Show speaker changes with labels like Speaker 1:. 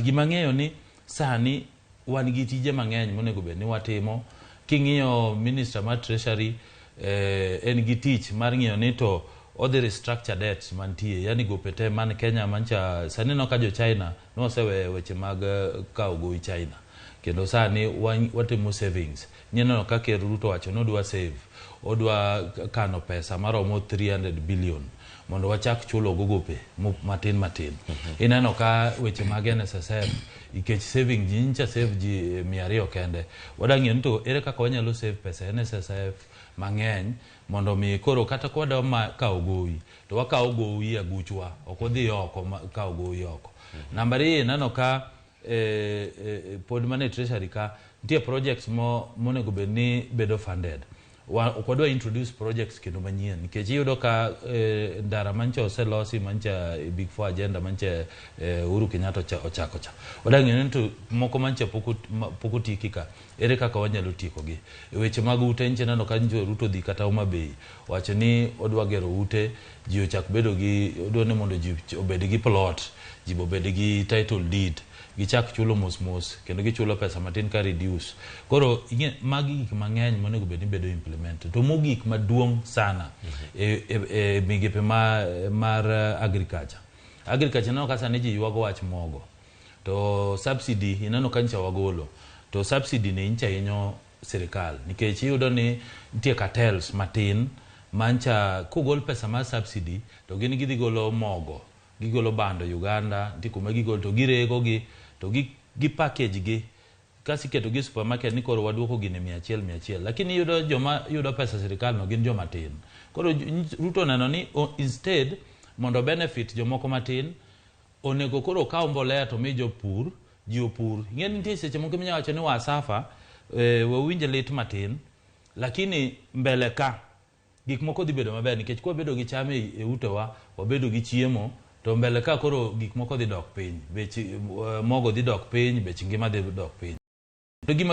Speaker 1: Gima ang'eyo ni sani wan gi tije mang'eny monego bed ni watimo. King'iyo minister mar treasury en gi tich mar ng'iyo ni to odhi restructure debts mantie, yani gope te man Kenya mancha sani ineno ka jo China noseweyo weche mag kawo gowi China kendo sani watimo savings. Ineno ka Ker Ruto owacho ni odwa save, odwa kano pesa maromo 300 billion mondo wachak chulo go gope matin matin. Ineno ka weche mag NSSF nikech saving ji nyicha save ji 200 kende. Wadwa ng'iyo ni to ere kaka wanyalo save pesa NSSF mang'eny mondo mi koro kata kwadwa kawo gowi to wakawo gowi e aguchwa ok wadhi oko kawo gowi oko. Namba ariyo ineno ka pod mana e treasury ka nitie projects monego bed ni bedo funded. Ok wadwa introduce projects kendo manyien nikech iyudo ka ndara mancha oselosi mancha Big Four agenda mancha Uhuru Kenyatta ochako cha. Wadwa ng'eyo ni to moko mancha pok otieki ka ere kaka wanyalo tiekogi. E weche mag ute nyicha ineno ka nyicha Ruto odhi kata Homa Bay owacho ni odwa gero ute ji ochak bedo gi odwa ni mondo ji obed gi plot ji obed gi title deed gichak chulo mos mos kendo gichulo pesa matin ka reduce. Koro ing'e magi gik mang'eny monego bed ni bedo implemented. To mogik maduong' sana e migepe mar agriculture. Agriculture ineno ka sani ji ywago wach mogo. To subsidy ineno ka nyicha wagolo. To subsidy ni nyicha hinyo sirikal nikech iyudo ni nitie cartels matin mancha kogol pesa mar subsidy to gin gidhi golo mogo gigolo bando Uganda nitie kuma gigolo to girego gi to gi package gi kasi iketo gi e supermarket ni koro waduoko gini 100 100 lakini iyudo joma yudo pesa sirikal no gin joma tin. Koro Ruto oneno ni instead mondo benefit jomoko matin onego koro okaw mbolea to mi jopur ji opur. Ing'e ni nitie seche moko minyalo wacho ni wasafa wawinj lit matin lakini mbele ka gik moko dhi bedo maber nikech kwabedo gi cham e utewa wabedo gi chiemo to mbele ka koro gik moko dhi dok piny bech mogo dhi dok piny bech ngima dhi dok piny. To gima